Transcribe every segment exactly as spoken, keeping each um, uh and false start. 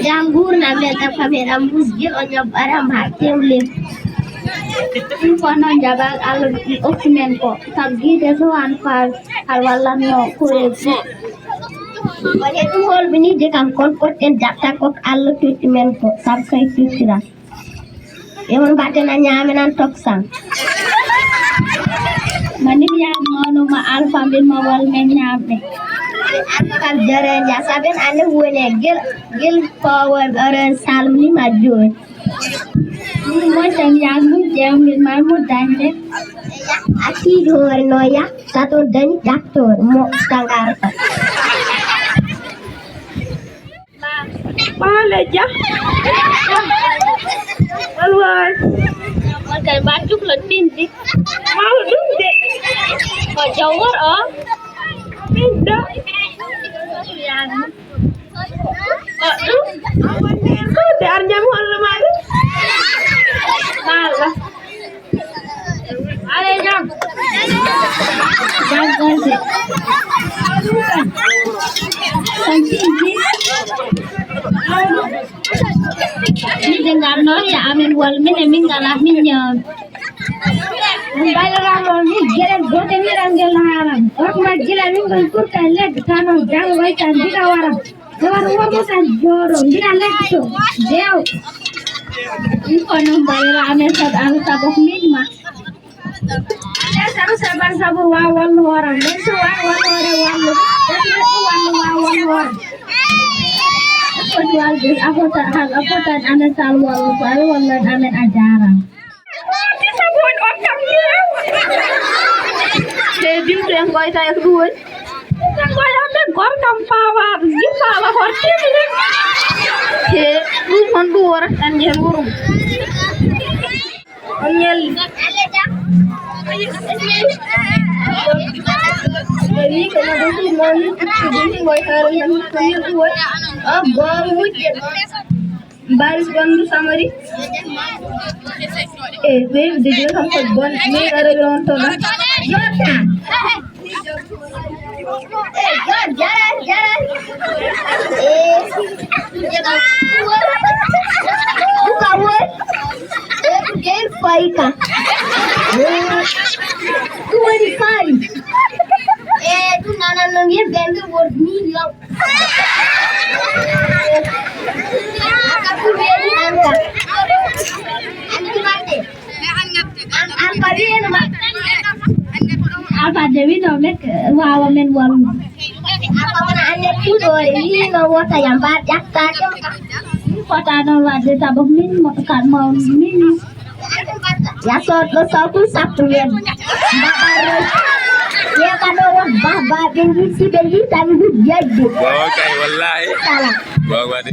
Jam nguurndam men ɗam kam heɗam wujji o ñoɓɓaram haa tewlem. Ɗum ko noon jaɓal Allah okki men ko sabu giide so an faal hal wallatno koreeji. Woni ɗum holɓinide kam kon poɗɗen jaɓta ko Allah totti men ko sabu kay firtiran. Yewon mbatten a ñaaminan toksan. Mani mi yaag mawno ma alfa mbin ma wal men ñaamɓe. Alfa kam jere ja saben ande wone gel gel power ore salmni majjoni. Mo tan yaag mu jewngel ma mu dañde. A tiiɗi hoore no ya sato dañi ƴattoore mo tangarta. Maale ja. Alwaar. Won kay mbaat juklo tindi. Maalo ɗum de. Ko jawwor o. Min ɗo. Ko ɗum. Ko de ar jam hono ma ɗum. Maalo. Allez, jam. Jam gonɗe. Kan tigi. Min ɓe ngarno ya amen wal min e min ngala min ñaam. Min baylarano min gelen gote mi rangel haram. Wakma gila min ngon kurta leg tano jam waytan diga waram. Ɗo waɗa worgo tan jooɗo mbiɗa letto jeew. Ɗum ko noon mbayra amen sabu Allah sabu ko min ma. Amen sabu sabu Allah sabu waawa wallu hooram men so waawa wallu hoore wallu ɓen neɗɗo wallu waawa wallu hooram. Foti walde a fota hal a fotan amen sal wallu ko awi wallan amen a jaarama. Te bimtu en koy tawi ko ɗum woni. Ko yande gorkam fawa, fawa hortini. Te ɗum hon ɗum wora tan nder wurum. On ñalli. Woni ko no ɗum mo ni ko ɗum mo haala tan ko ni ɗum woni. Abba wujje. Mbaris ɓanndu samari. E ɓeydude jooni kam ko bon. Min ara ɓe on toon. Jota. E jot jarar jarar. E ɗum kam woni. E ɗum jeyi fayka. Ɗum woni fari. E ɗum nanan no yimɓe mbi won million. Alfa de wino mek wawa men wallu. Alfa wona ande puɗore wino wota ya mbaɗ ƴattake. Fota noon wadde sabu min kan mawn min. Ya soodɗo sawtu sappo yen. Mbaɗa res. Yeɓa ɗo won bahbaɓe ndi siɓe ndi tan hujjajde. Gogo kay wallahi. Sala. Gogo waɗi.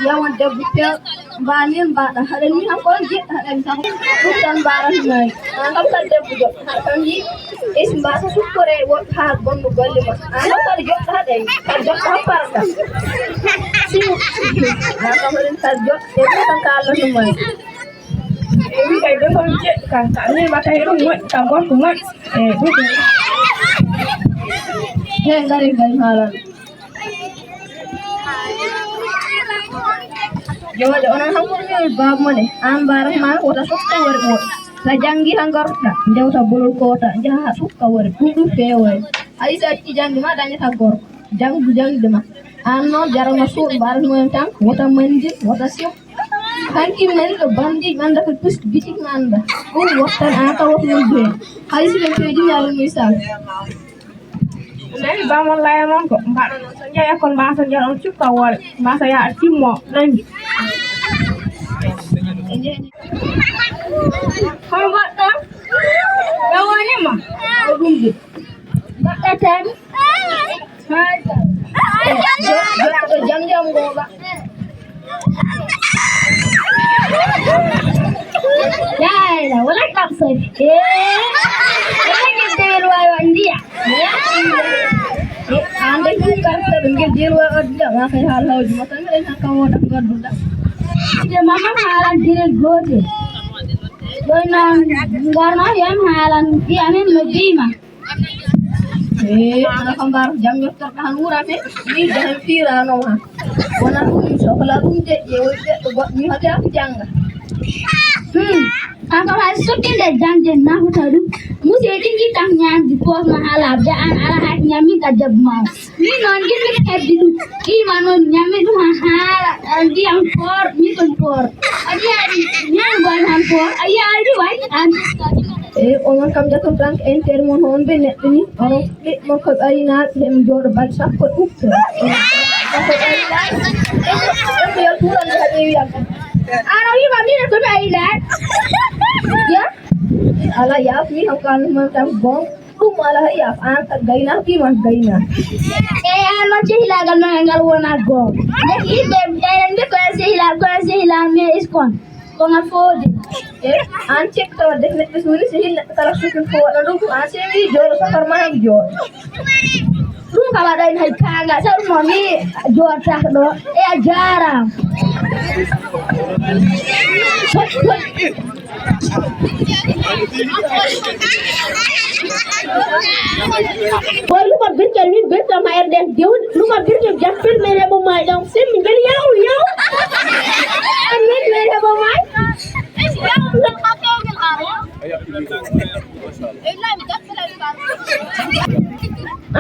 Yawon debbo tew. Mbamin mbaɗa haɗa ni han kon jiɗɗa haɗa ni tan. Ɗum tan mbaɗa ni mari an kam kal debbo joɗɗo haɗa kam yi. Isi mbasa sukkore woɗɗo ha bonno golle ma an kam kal joɗɗo haɗa yi kal joɗɗo ha parka. Simu an kam haɗa ni kal joɗɗo e ɗum tan ka Allah no mari. E wi kay defon jeɗɗo ka ka min mbaɗa e ɗum moƴƴi ka gorko moƴƴi. E ɗum he ngari ngari haalal. Jooɗo onon hakkundiri baaba mon e aan mbaarata ma wota sokka worɓe woɗɓe. Sa janngi ha ngartuɗa ndewta bolol koota njaha ha sokka worɓe ɗum ɗum feewoy. Hay sa acci jannde ma dañata gorko janngu jannde ma. Aan noon jarama suuɗ mbaarata mumen tan wota mandir wota siw. Hanki men ɗo bamdi ɓanda ko pus bitik ma anda. Ɗum wottan aan ka wota ɗum heen. Hay si ɓe peeji ñalum misal. Nani bamon laya mon ko mbaɗa noon so jeeya kon mbasa jeeya on cukka woore mbasa yaha timmo nangi. Hono mbaɗɗa? Ɗo wonima ko ɗum de. Mbaɗɗa tan. Haa jam jam jam jam. Yayla wala kam sofi. Eh. Wala ni de ruwa wandiya. Ande ku kan ta dum gel de ruwa wandiya ma kai hal hawji ma kan ren kan wona godduda. De mama halan dire gote. Don nan garna yan halan di amen no dima. Ee, hana ko mbar jam yottorɗo han wurate, mi jahen fiirano han. Wona ɗum sohla ɗum deƴƴe, woni deƴƴo goɗɗo mi hote ak jannga. Hmm. Kanko hay sottinde jangde nafuta ɗum. Musi e ɗingi tan ñaamdi poosma haa laaɓde, aan ala haaki ñammin ka debbo ma o. Min noon njiɗmi ko heɓde ɗum. Ɗiima noon ñammi ɗum haa haala, eh, ndiyam poor, ñiiɓam poor. A yiyaa ɗum, ñaam goy han poor. A yiyaa ɗum way, aan. Eyi, onon kam jaton tan ko inter mon, on ɓe neɗɗo ni, onon ɓe mon ko ɓarinaaɓe, ɓe jooɗo balɗe sappo e ɓutte. Onon ko ɓarinaaɓe, ɓe yalturan ka ɓe wiyata. Aan o wiima min ko mi aynaani. Ya? Ala yaaf mi han kan man tan bon. Ɗum ala yaaf an ka gayna ki man gayna. E an man sehilaagal ma ngal wona goonga. Nde yimɓe enen mbi ko en sehilaa, ko en sehilaa, mais iskon. Ko ngal foodi. E an cekta wadde neɗɗo suuri sehil neɗɗo kala sukun ko waɗa ɗum. An sewi jooɗo safar ma han jooɗo. Ɗum ka waɗa en hay kaanga. Sabu mo mi jooɗata ɗo. E a jaaraama. Boy, luma birke min birke ma er den diw, luma birke jappir mere bo ma dan sim ngel yaw yaw. Amin mere bo ma.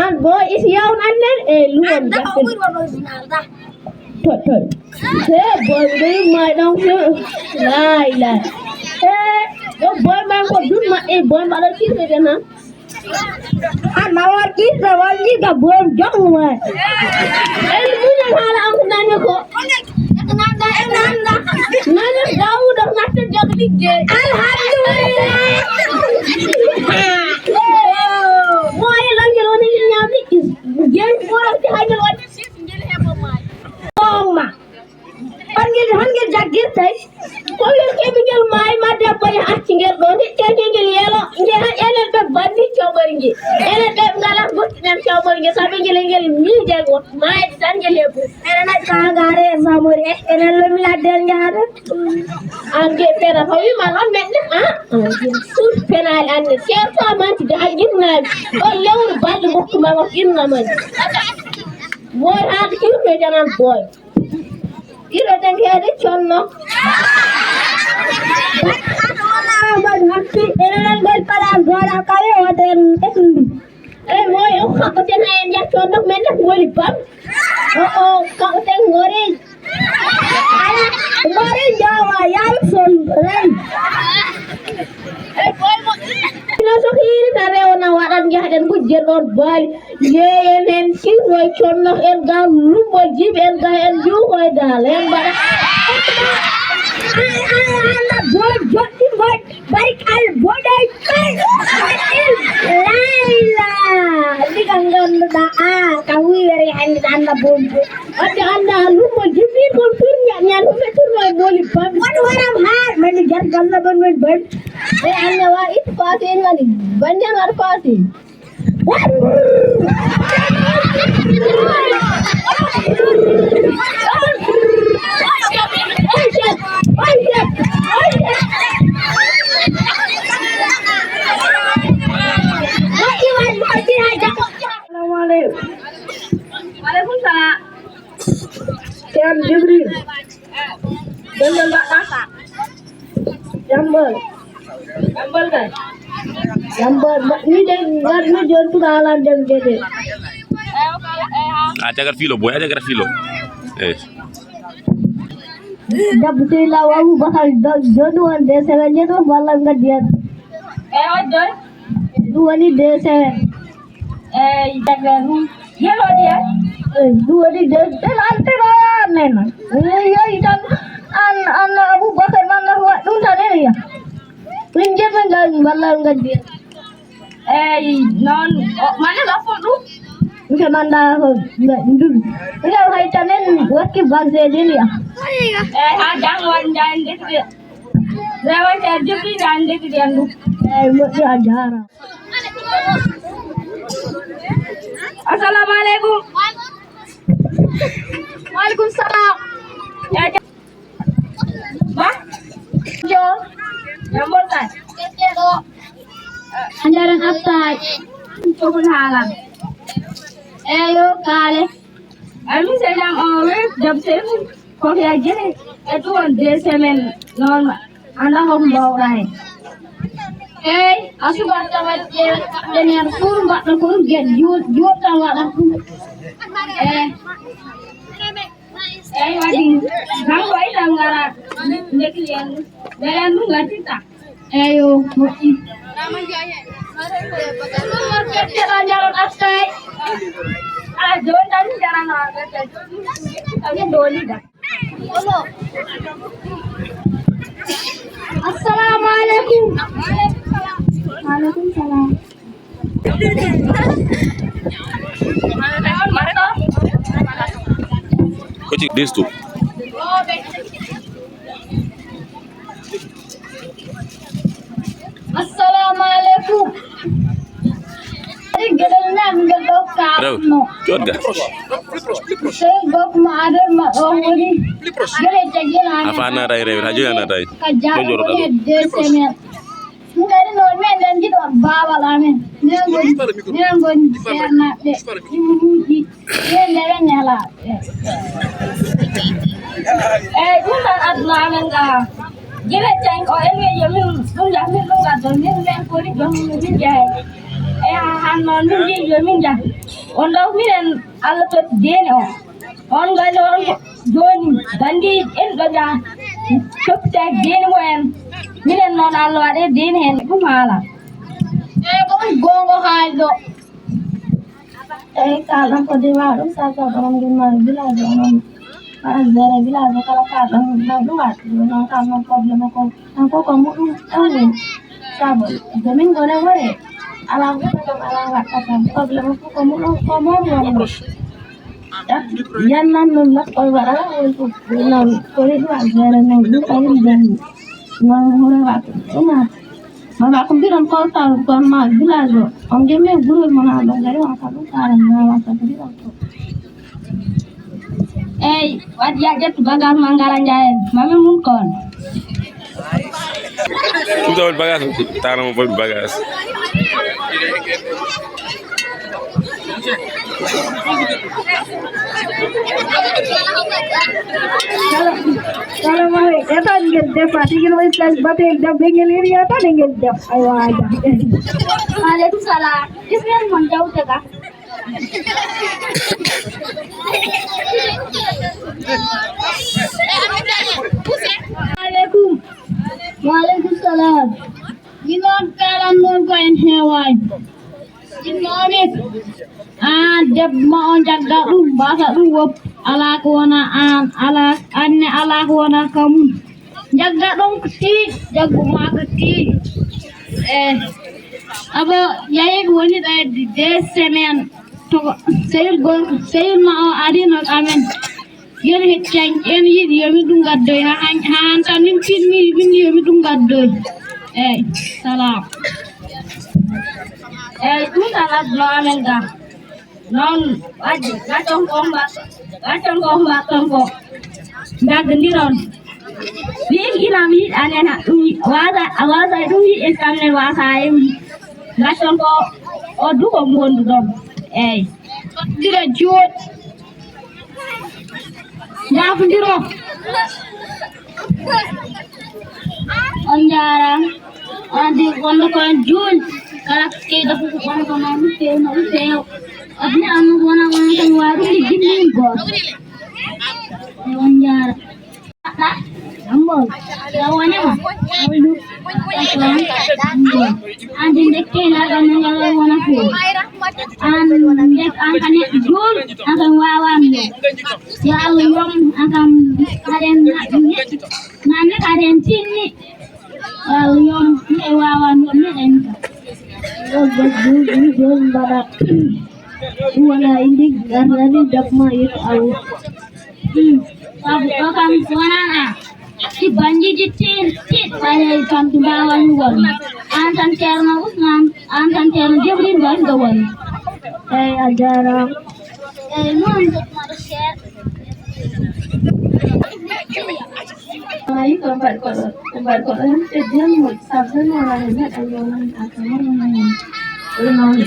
An boy is yaw an nen e luma jappir. Tot, tot. He, boy, be my down here. Lai, lai. He, yo boy, man, ko dun ma, eh, boy, ma, la, kiri, na. An ma wa kiri, wa ni ga boy, jong, wa. Eh, bu na, hala, am, na, ni, ko. Nanda, eh, nanda. Nanda, Dawud, na, te, jong, ni, je. Alhamdulillah. Boy, la, ni, ni, ni, ni, je, boy, te, ha, ni, wa. Ngel heɓo maayi. Ooma. Hon ngel, hon ngel jaggirtay? Ko ngel keɓi ngel maayi ma debbo ne acci ngel ɗo. Hecce ngel ngel yelo. Ngel han enen ɓe banni cawɓori ngel. Enen ɓe ngala goɗɗi ɗen cawɓori ngel. Sabi ngel ngel miije go. Maayi tan ngel heɓu. Enen ay kangare e samori e. Enen lomi ladde en jahata. An de pena ko wima non men de. Ah. Sur penal an de. Certo amanti de hajjirnami. Ɗon lewru balɗe mokku ma ko irna man. Boy, haa ko iwtoyta nan, boy. Iwtoyta kadi conno. Enen nan ngol pala gola kare o den ɓe tundi. Ey, boy, o kaɓɓoten haa en njaha conno men nak woni bam. O, o, kaɓɓoten ngori. Ala, ngori jowa, yal sol, rey. Ey, boy, mo. Ino so hiiri ka rewo na waɗan njahaɗen gujje ɗon baali. Yeeyen hen sirroy conno en ga lumbol jibi en ga en juukoy dal en mbaɗa. Ay, ay, ay, na boy joɗɗi boy, bari kal boɗay kal. Layla, ndiga ganduɗa, a, ka wuyere hande anda bonde. Wadde anda lumbol jibi kon turnya, nya lumbe turno e boli bam. Wan waram har, mani jar galla ban men bam. E anda wa it fatin mani, banjan war fatin. Assalamu alaikum. Wa alaikum salam. Ceerno Jibril. Golle mbaɗɗa? Jambol. Jambol kay. Jambol, ni de, ngar ni joni tuɗa alan dem gede. A jagat filo boy, a jagat filo. Eh. Dabbu tey la wawu bakal do, joni won de semaine joni wala ngadiyat. Eh, o doy. Ɗum woni deux cents. Eyi, daga ɗum. Yelo ɗiya? Eyi, ɗum woni deux cents. Ɗen altinoya nena. Eyi, yehi tan. An, an Abubakar man na waɗ ɗum tan en ya. Min jemme ngal mballa ngaddi. Eyi, noon. O, mane lafo ɗum? Nde manda ko ndu. Nde hay tan en wakki bagse din ya. Eyi, ha jang wan jang de. Rewa ta jibi dan de. Eyi, moƴƴi a jaara. Assalamu alaikum. Wa alaikum salam. Ya, ja-, ba? Jo. Jambol kay. A jaran aftaay. Tokun haalan. Eyo, kaale. Ami seeɗan o we job seeku ko fiya gene e ɗum on deux semaines noon anda ko mbawɗa hen. Eyi, a suɓat tawa ƴeew ɓeneer pour mbaɗɗo pour gen juut juut tan waɗa pour. Eyi. Eyi, waɗi kanko iɗan ngara nde client nde yan ɗum ngattirta. Eyo, moƴƴi. Ketteɗo jaroɗa tawi. A joni tan jarano a gacca joni tan dolida. Assalamu alaikum. Alaikum salam. Koti destu. Assalamu alaikum. Geɗel nan ngel ɗo kaɗno. Jodga. Sey gok ma aden ma ɗo woni. Geɗe jagina. Afa na ray rew ha jona na ray. Ka jago ne deux semaines. Ngari noon, min ndenndi ɗoon baawal amen. Min ngoni, min ngoni seernaaɓe, iwruuji, min ndewe nelaaɓe. Eeyi, ɗum tan aduna amen gaa. Gila cañ o en wi yo min ɗum yah, min ɗum ngaddo, min men kori joom min jehe. E han noon min nji yo min jah. On ɗo minen Allah to deeni o. On ngari on jooni gandi en ɗo ja toppita deeni mo en. Minen noon Allah waɗe deeni hen ɗum haala. Eyi ko ɗum goongo haali ɗo. Eyi kaalɗon ko dewa ɗum sa taw ɗon ngimma village o noon. Para zere village o kala kaalɗon ɗum ɗum waɗi ɗum noon kam noon problème ko. Kanko ko muɗum ɗon woni. Sabu jomin gone wore. Alaa huɗo kam alaa waɗɗa kam. Problème fof ko muɗum ko moom woni. Yannan noon lakkol waɗa woni ko noon ko reɗu a gere men ɗum ko woni janni. Noon hore waɗa ɗum a. Mama ko mbiɗon ko taw kon ma village o. On gemme gurol mon a ɗon gari on ka ɗum karan ma wasa ko mbiɗon ko. Eyi, waɗi ya ƴettu bagage ma ngara njayen. Mami mun kon. Ɗum tawon bagage, tana mo boy bagage. Kala, kala ma e tan ngel defa, tigi no islam batel dabbe ngel iri ya tan ngel def. Ay waja. Alaikum salam. Islam mon jawte ka. Alaikum. Wa alaikum salam. Minon kalan non ko en hewaani. Innoomi aan debbo ma o jagga ɗum mbasa ɗum wop alaa ko wona aan alaa anne alaa ko wona kamun. Jagga ɗum ko tii jaggu ma ko tii. E abo yahi ko woni ɗo hedde deux semaines to seyil gol seyil ma o arino amen. Yoni heccan en yiɗi yomi ɗum gaddoy ha han- ha hantan min pinmi windi yomi ɗum gaddoy. Eyi salam. Eyi ɗum tan adduno amen ga noon waɗde gaccon ko mba gaccon ko mbaɗton ko. Jaggondiron. Wiiki ina mi yiɗi anen ɗum wasa a wasa ɗum yiɗi estamnen wasa e wi. Gaccon ko o duko mbonduɗon. Eyi. Dira juuɗ. Njaafondiro. On njaaraama. On di wonde ko en juul kala keyda fof ko on ko noon feewno ɗum feew. Aduna am wona wona tan waawi ɗum jimmin gooto. E on njaara. Ambon. Yawanima. Ambon. Andi ndekke na ɗan ngala wona ko. An ndek an kan juul an kan wawan yo. Yo Allah yom an kan haɗen naɓɓi. Nande kaden tinni. Yo Allah yom e wawan yo meɗen ka. Ɗo gojjuuji joni mbaɗa. Ɗum wona indi gardani dabma yeto awo. Sabu ɗo kam wonana. Si banjiji tin tin ɓayay kam ɗi mbawan won. An tan ceerno Ousmane, an tan ceerno Jibril mbaɗ ɗo won. Eyi a jarama. Eyi noon. Ayi ko mbaɗ koɗo ko mbaɗ koɗo hemte jemmo sabzani wonani neɗɗo yewnan aka wonani. Ɗum noon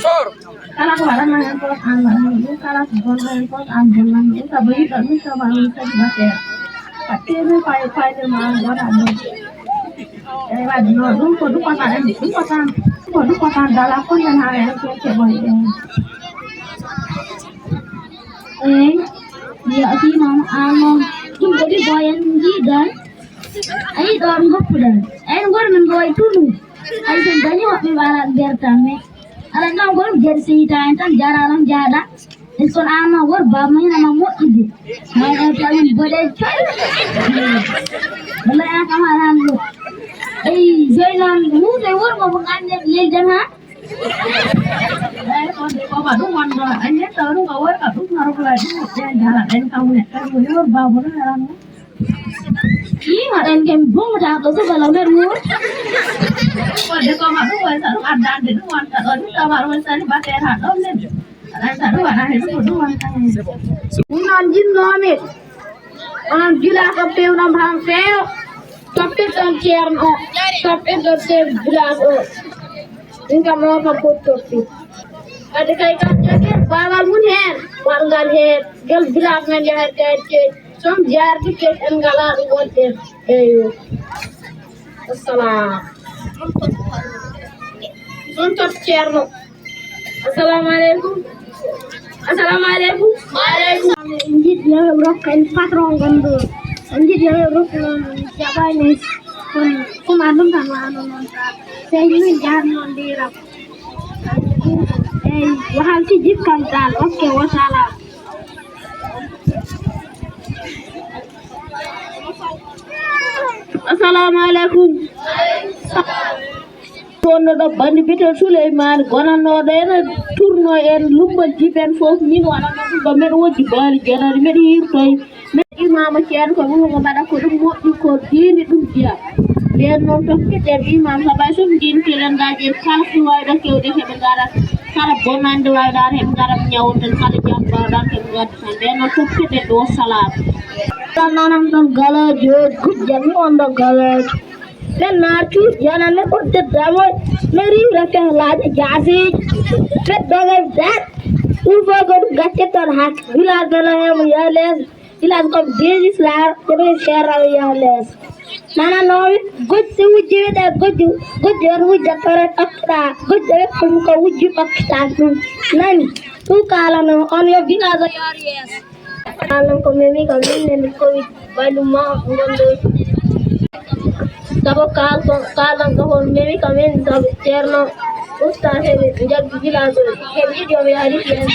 kala ko waɗana hen ko an waɗana ɗum. Kala ko bonɗo en fof, an bonnan ɗum, sabu yiɗɗo ɗum, sabu an kadi bateeɗo. Ka teeru pay-, payde ma an wona ɗum. Eyi, wadde noon, ɗum ko ɗum wata en, ɗum wata, ko ɗum wata dala fof nden haa en keɓoy ɗum. Eyi, yo a fii noon, aan noon, ɗum ko ɗiɗo en njiidan. A yii ɗoon ngoppuɗen. En ngor min ngooy tunu. Ay, so dañi woɓɓe mbaala ɓertan, mais ala kam kon, gere seytaane tan, jaralam jaaɗa. Est-ce que aan noon wor baaba ma ina ma moƴƴude? Mayɗa tawi boɗe coy. Wallay aan kam haɗa aan ɗo. Eyi, joy noon, huude wor mo ko gande leydi ma. Eyi, on de ko ma ɗum wonno, en yetta ɗum ko wor ka ɗum, haro ko ɗum, ɓe jara, en kam ne, kan ko wor baaba ɗum, aran ɗum. Ii, haɗan ken bonta ɗo suka lo mer wor. Wadde ko ma ɗum woni sa ɗum addande ɗum wonta ɗo ɗum tama ɗum sani batte ha ɗon ne. Haɗan sa ɗum waɗa he ɗum ɗum wonta he. Ɗum noon jinnoomi. Onon jula ko pewɗon han feewo. Toppirɗon ceerno o. Toppirɗon chef village o. Ɗum kam o kam fof toppi. Wadde kay kam jogen baawal mum heen. Waɗngal heen. Ngel village men yahat kay ceeɗi. Ɗum jaarti ke en ngalaa ɗum wonde. Eyo. Assalam. Ɗum tot ceerno. Assalamu aleykum. Assalamu aleykum. Wa aleykum. En njiɗi yo heɓ rokka en patron gonɗo. En njiɗi yo heɓ rokka noon jaɓani kon kuma ɗum tan wano noon ta. Sey min jaar noon ndira. Eyi, waxal ci jikkam daal. Ok, wasalaam. Assalamu aleykum. Wonno ɗo bandi bitel Souleymane gonannooɗo ene turno en lumbal jiben fof min waɗanno ɗum ɗo mbeɗa wojji baali janari mbeɗa yirtoy mbeɗa imama ceerno ko ɗum ko mbaɗa ko ɗum moƴƴi ko diini ɗum jeya. Nden noon tokketen imam sabay sof jintiren daji kala ko wayɗo kewde heɓe ngara kala bonande wayɗan heɓe ngara ñawden kala jam mbawɗan heɓe ngaddi tan nden noon tokketen ɗo salaam. Tan nanan ɗon galeejo gujjami on ɗo galeejo. Ɓen naar cuuɗi jananne ɓodde damoy. Ɓe riiwre fehlaaji jaasiiji. Ɓe dogay daat. Ɗum fof ko ɗum gacce toon hak. Village nana hemo yaha lees. Village comme désislar. Ko ɗum serra yaha lees. Nananoomi gujjo wujji wiɗe gujjo. Gujjo on wujja tore ɓakkiɗa. Gujjo ɓe ɗum ko wujji ɓakkiɗa ɗum. Nani. Ɗum kaalano on yo village o yaar yees. Alan ko memi kam min nani covid baɗum ma gonɗo. Sabo kal ko kalan ko hol memi kam min sabo ceerno. Usta heɓe jaggi village o heɓe yiɗi o ɓe ari yen.